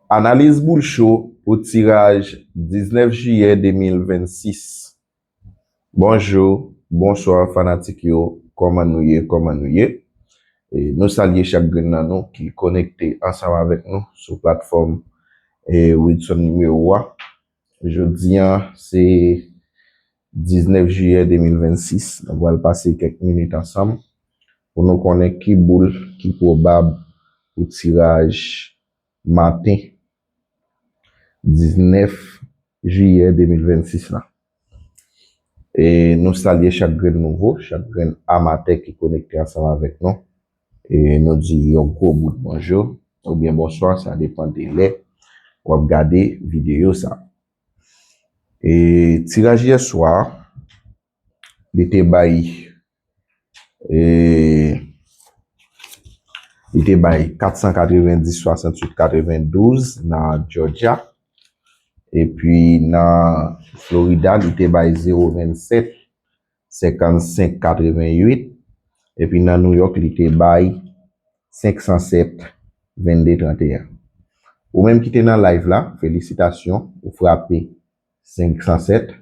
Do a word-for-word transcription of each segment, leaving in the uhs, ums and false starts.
Analiz boul cho pou tiraj diznèf jiyè de mil vennsis. Bonjou, bonswa fanatik yo, kòman nou ye, kòman nou ye? E, nou salye chak grenn nan nou ki konekte ansanm avèk nou sou platfòm, e, Widson Nimewo a. Jodi a, se diznèf jiyè de mil vennsis. Nou pral pase kèk minit ansanm pou nou konnen ki boul ki pwobab pou tiraj maten diznèf jiyè de mil vennsis la. E nou salye chak grenn nouvo, chak grenn amatè ki konekte ansanm avèk nou. E nou di yon gwo bout bonjou oubyen bonswa, sa depann de lè w ap gade videyo sa. E tiraj yè swa, li te bay, e, li te bay kat san katrevenndis, swasanntuit, katrevendouz nan Georgia. Epi nan Florida, li te bay zewo vennsèt, senkannsenk, katrevenuit. Epi nan New York, li te bay senksansèt, vennde, tranteyen. Ou menm ki te nan live la, felisitasyon, ou frape senksansèt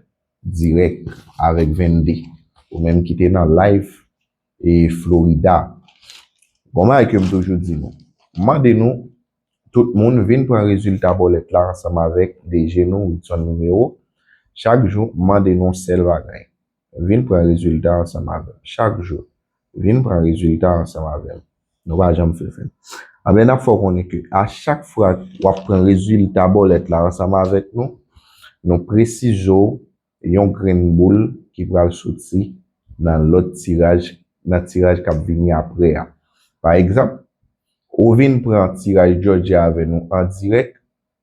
dirèk avèk vennde. Ou menm ki te nan live e Florida. Gon bagay ke m toujou di nou. M mande nou, tout moun, vin pran rezilta bòlèt la ansanm avèk D J nou, Widson Nimewo. Chak jou, m mande nou yon sèl bagay. Vin pran rezilta ansanm avè m. Chak jou, vin pran rezilta ansanm avè m. Nou pa janm fè fè. Anben, n ap fè w konnen ke a chak fwa w ap pran rezilta bòlèt la ansanm avèk nou, nou presize w yon grenn boul ki pral soti nan lòt tiraj, nan tiraj k ap vini apre a. Pa egzanp, ou vin pran tiraj Georgia avè nou an dirèk,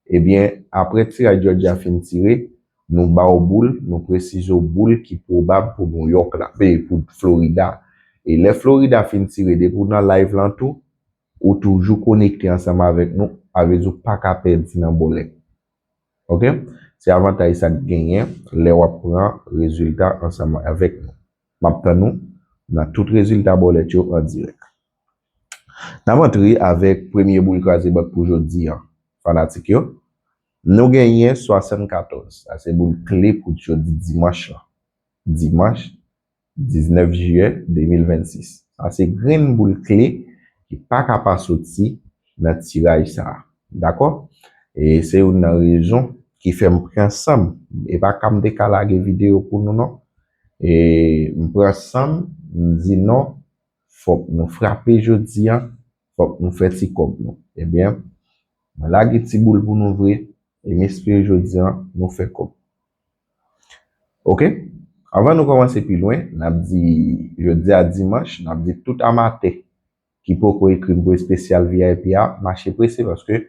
ebyen, apre tiraj Georgia fin tire, nou ba w boul, nou presize w boul ki pwobab pou New York la, e pou Florida. E lè Florida fin tire, depi w nan live lan tou, ou toujou konekte ansanm avèk nou, sa vle di w pa ka pèdi nan bòlèt. Oke? Se avantaj sa k genyen lè w ap pran rezilta ansanm avèk nou. M ap tann ou nan tout rezilta bòlèt yo an dirèk. N ap antre avèk premye boul kraze bank pou jodi a, fanatik yo. Nou genyen swasannkatòz. Sa se boul kle pou jodi dimanch lan. Dimanch diznèf jiyè de mil vennsis. Sa se grenn boul kle ki pa ka pa soti nan tiraj sa a. Dakò? E se youn nan rezon ki fè m pran san m. E pa ka m te ka lage videyo pou nou non. E m pran san m, m di non, fòk nou frape jodi a, fòk nou fè ti kòb nou. Ebyen, mwen lage ti boul pou nou vre, e m espere jodi a nou fè kòb. Oke? Anvan nou kòmanse pi lwen, n ap di, jodi a dimanch, n ap di tout amatè ki poko ekri m pou espesyal V I P a, mache prese paske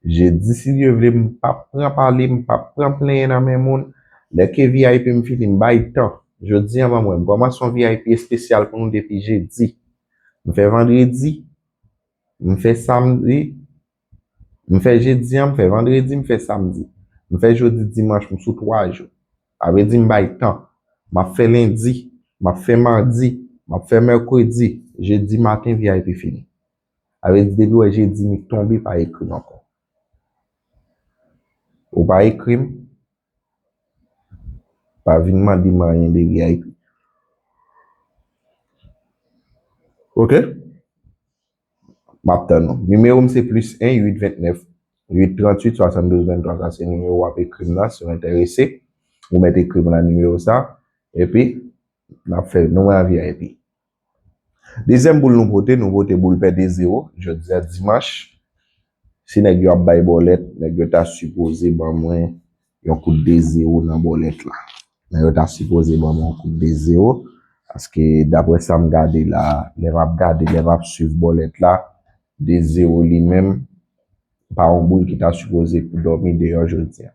jedi, si Dye vle, m p ap pran pale, m p ap pran plenyen nan men moun. Lè ke V I P m fini, m bay tan. Jodi a, ban mwen, m kòmanse yon V I P espesyal pou nou depi jedi. M fè vandredi, m fè samdi, m fè jedi a, m fè vandredi, m fè samdi. M fè jodi, dimanch, m sou twa jou. Sa vle di m bay tan. M ap fè lendi, m ap fè madi, m ap fè mèkredi, jedi maten V I P fini. Sa vle di depi w wè jedi mi tonbe, pa ekri m ankò. Ou pa ekri m, pa vin mande m anyen de V I P. Oke? M ap tann ou. Nimewo m se plis en uit vennèf uit tranntuit swasanndouz venntwa. Sa se nimewo w ap ekri m nan si w enterese. Ou mèt ekri m nan nimewo sa. Epi, n ap fè nou an V I P. Dezyèm boul nou pote, nou pote boul pè de zewo. Jodi a dimanch. Si nèg yo ap bay bòlèt, nèg yo ta sipoze ban mwen yon kout de zewo nan bòlèt la. Nèg yo ta sipoze ban mwen yon kout de zewo. Paske daprè sa m gade la, lè m ap gade, lè m ap swiv bòlèt la, de zewo li menm, pa yon boul ki ta sipoze pou dòmi deyò jodi a.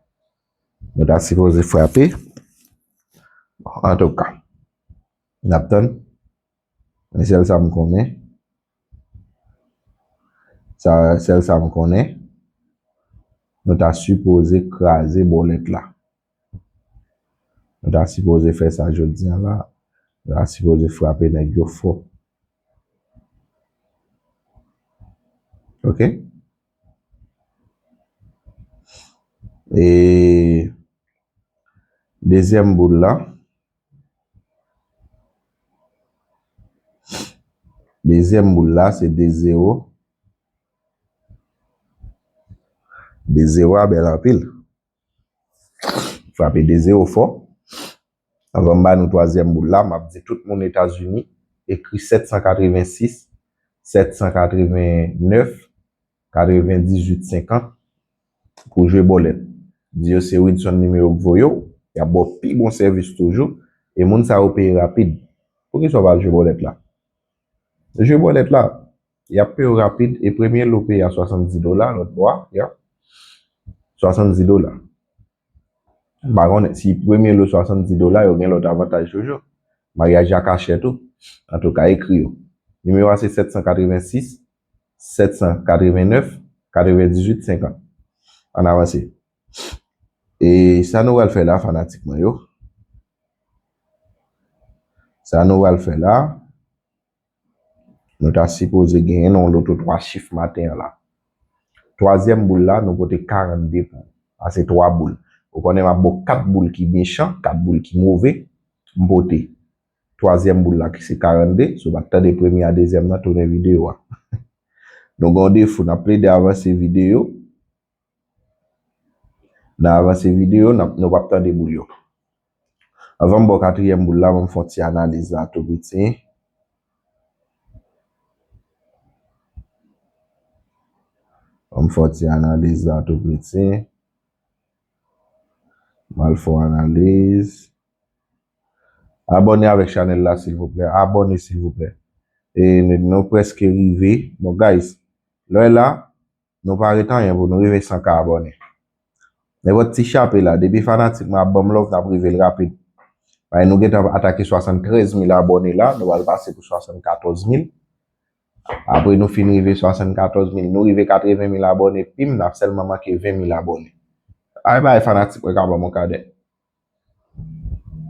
Nou ta sipoze frape. Antouka, n ap tann. Men sèl sa m konnen. Sa, sèl sa m konnen. Nou ta sipoze kraze bòlèt la. Nou ta sipoze fè sa jodi a la. Nou ta sipoze frape nèg yo fò. Oke? E dezyèm boul la, dezyèm boul la, se de zewo. De zewo a bèl anpil. Frape de zewo fò. Anvan m ba nou twazyèm boul la, m ap di tout moun Etazini, ekri sèt san katrevensis, sèt san katrevenèf, katrevendizuit senkant pou jwe bòlèt. Di yo se Widson nimewo k voye w, y ap ba w pi bon sèvis toujou, e moun sa yo peye rapid. Poukisa w pa al jwe bòlèt la? Jwe bòlèt la, y ap peye w rapid, e premye lo peye a swasanndis dola, lòt bò a, ya. Swasanndis dola. M pa konnen si premye lo swasanndis dola, yo gen lòt avantaj toujou. Maryaj la ka chè tou. Antouka, ekri yo. Nimewo a se sèt san katrevensis, sèt san katrevennèf, katrevendizuit senkant. Ann avanse. E sa nou pral fè la, fanatik mwen yo? Sa nou pral fè la, nou ta sipoze genyen nan yon loto twa chif maten an la. Twazyèm boul la, nou pote karannde pou ou. Sa se twa boul. Ou konnen m ap ba w kat boul ki mechan, kat boul ki move, m pote. Twazyèm boul la ki se karannde, si w pa t tande premye a, dezyèm nan, tounen videyo a. Nou gen yon defo, n ap plede avanse videyo. N a avanse videyo, n ap, nou p ap tande boul yo. Anvan m ba w katriyèm boul la, ban m fè yon ti analiz la tou piti. Ban m fè yon ti analiz la tou piti. M al fè yon analiz. Abòne avèk chanèl la, silvouplè. Abòne, silvouplè. E nou, nou prèske rive. Bon, guys, lè la, nou pa ret anyen pou nou rive san K abòne. Nenpòt ti chape la, depi fanatik mwen ap ban m love, n ap rive l rapid. Paske nou gentan atake swasanntrèz mil abòne la, nou pral pase pou swasannkatòz mil. Apre nou fin rive swasannkatòz mil, nou rive katreven mil abòne, pim, n ap sèlman manke ven mil abòne. Ay, bay fanatik mwen ka ban m yon kadè.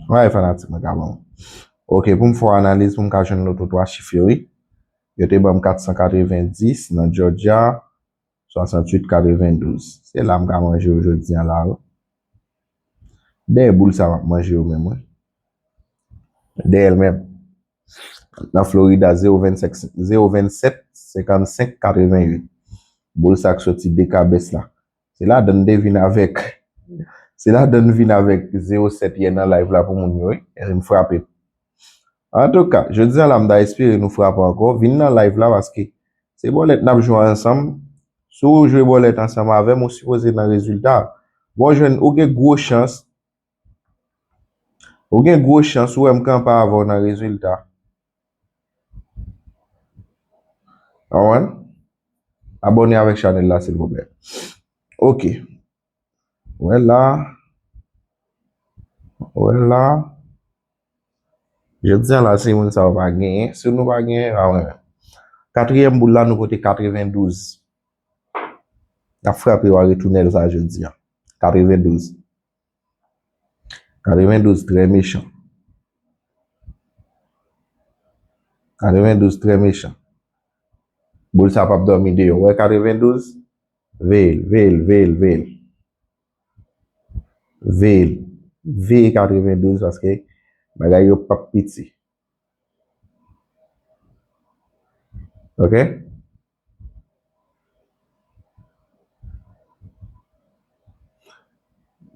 Bay fanatik mwen ka ban m. Ok, pou m fè yon analiz, pou m ka jwenn loto twa chif yo, wi. Yo te ban m kat san katrevendis nan Georgia, swasanntuit katrevendouz. Se la m ka manje yo jodi a la, wi. Dèyè boul sa m ap manje yo menm, wi. Dèyè l menm. Nan Florida, zewo vennsenk, zewo vennsèt, senkannsenk, katrevenuit. Boul sa k soti de kabès la. Se ladan n te vin avèk, se ladan n vin avèk zewo sèt yè nan live la pou moun yo, wi. E m frape. Antouka, jodi a la, m ta espere nou frape ankò. Vin nan live la paske se bòlèt n ap jwe ansanm. Si w jwe bòlèt ansanm avè m, ou sipoze nan rezilta. Bon, jwenn, ou gen gwo chans. Ou gen gwo chans, ou wè m kanpe avè w nan rezilta. Konprann? Abòne avèk chanèl la, silvouplè. Ok. Wè la. Wè la. Jodi a la, si moun sa yo pa genyen, si nou pa genyen, pa mwen menm. Katriyèm boul la, nou pote katrevendouz. N ap frape, w a retounen l sa jodi a. Katrevendouz. Katrevendouz trè mechan. Katrevendouz trè mechan. Boul sa p ap dòmi deyò. Wè katrevendouz? Veye l, veye l, veye l, veye l. Veye l. Veye katrevendouz paske bagay yo p ap piti. Ok?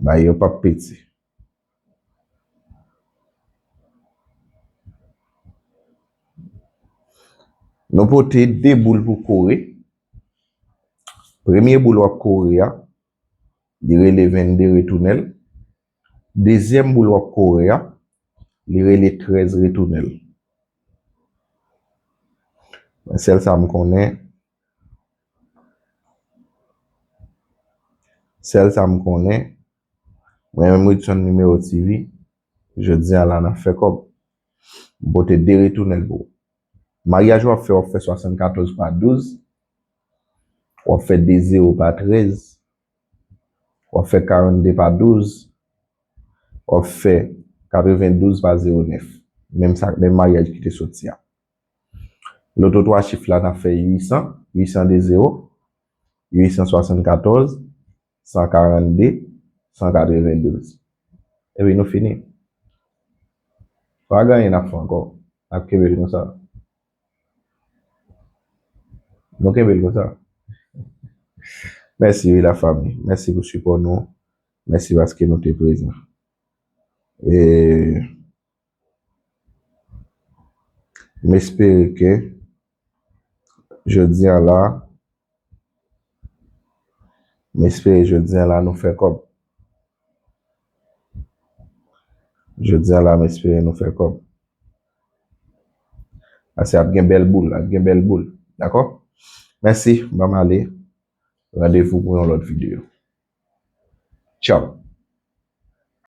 Bagay yo p ap piti. Nou pote de boul pou kore. Premye boul w ap kore a, li rele vennde, retounen l. Dezyèm boul w ap kore a, li rele trèz, retounen l. Men sèl sa m konnen, sèl sa m konnen, mwen menm Widson Numéro T V, jodi a la n ap fè kòb. M pote de retounen l pou ou. Maryaj w ap fè, w ap fè swasannkatòz pa douz, w ap fè de zewo pa trèz, w ap fè karannde pa douz, w ap fè katrevendouz pa zewo nèf. Menm sa, menm maryaj ki te soti a. Loto twa chif la, n ap fè uit san, uit san de zewo, uit san swasannkatòz, san karannde, san katrevendouz. Epi nou fini. Pa gen anyen n ap fè ankò. N ap kenbe l konsa. Nou kenbe l konsa. Mèsi, wi, lafanmi. Mèsi pou sipò nou. Mèsi paske nou te prezan. E m espere ke jodi a la, m espere jodi a la nou fè kòb. Jodi a la, m espere nou fè kòb. Paske ap gen bèl boul, ap gen bèl boul. Dakò? Mèsi, ban m ale. Randevou pou yon lòt videyo. Tchaw.